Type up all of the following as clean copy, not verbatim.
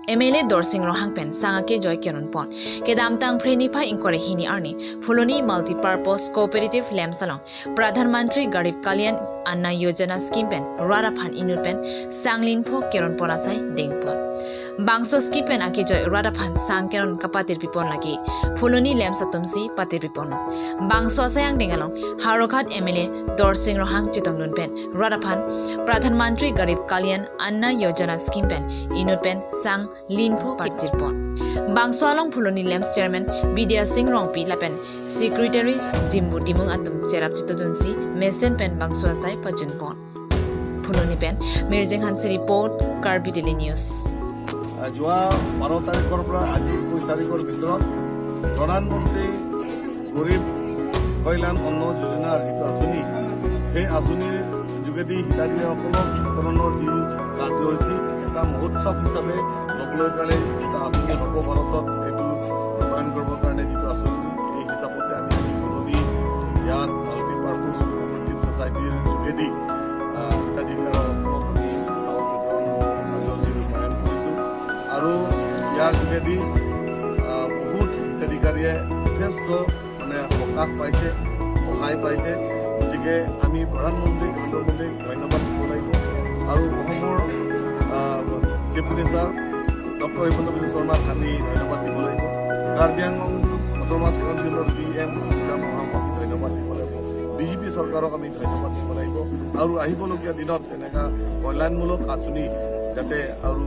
MLA Dorsing Rohang pen sangake joy keron pon kedam tang phreni pha ingkore hini arni Phuloni multipurpose cooperative lemsalong Pradhan Mantri Garib Kalyan Anna Yojana scheme pen rara phan inut pen sanglin pho keron pon asai deng pon Bangso scheme pen ake joy rara phan sang keron kapatir pipon lagi Phuloni lemsa tumsi patir pipon Bangso asayang dengalong Haroghat MLA Dorsing Rohang Chitonglun pen rara phan Pradhan Mantri Garib Kalyan Anna Yojana scheme pen inut pen sang linpho patir pon Bangso along Phuloni lamps chairman Bidya Singh Rongpi lapen secretary Jimbu Timung atum cherap chitodunsi mesen pen Bangso asai pajun pon Phuloni pen Mirjing Hansi report Karbi Daily News. যোৱা 12 তাৰিখৰ পৰা আজি 21 তাৰিখৰ ভিতৰত প্ৰধানমন্ত্ৰী গৰীব কল্যাণ অন্ন যোজনাৰ যিটো আঁচনি, সেই আঁচনিৰ যোগেদি হিতাধিকাৰীসকলক বিতৰণৰ যি কাৰ্যসূচী এটা মহোৎসৱ হিচাপে ল'বলৈ কাৰণে এটা আঁচনি সৰ্বভাৰতত এইটো ৰূপায়ণ কৰিবৰ কাৰণে যিটো আঁচনি, এই হিচাপতে আমি আজি ফুলনি ইয়াত মাল্টিপাৰ্পজ কোঅপাৰেটিভ ছ'চাইটিৰ যোগেদি হিতাধিকাৰীসকলক আমি চাউল বিতৰণ কাৰ্যসূচী ৰূপায়ণ কৰিছোঁ। আৰু ইয়াৰ যোগেদি বহুত হিতাধিকাৰীয়ে যথেষ্ট মানে সকাহ পাইছে, সহায় পাইছে। গতিকে আমি প্ৰধানমন্ত্ৰী নৰেন্দ্ৰ মোদীক ধন্যবাদ দিব লাগিব আৰু অসমৰ chief minister doctor Himanta Biswa শৰ্মাক আমি ধন্যবাদ দিব লাগিব। কাৰ্বি আংলং অট'নমাছ কাউন্সিলৰ চি এম মহাশয়ক আমি ধন্যবাদ দিব লাগিব, বিজেপি চৰকাৰক আমি ধন্যবাদ দিব লাগিব। আৰু আহিবলগীয়া দিনত এনেকুৱা কল্যাণমূলক আঁচনি যাতে আৰু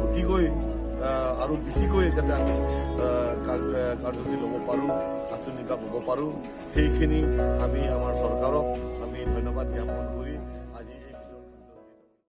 অতিকৈ আৰু বেছিকৈ যাতে আমি কাৰ্যসূচী ল'ব পাৰোঁ, আঁচনিবিলাক ল'ব পাৰোঁ, সেইখিনি আমি আমাৰ চৰকাৰক আমি ধন্যবাদ জ্ঞাপন কৰি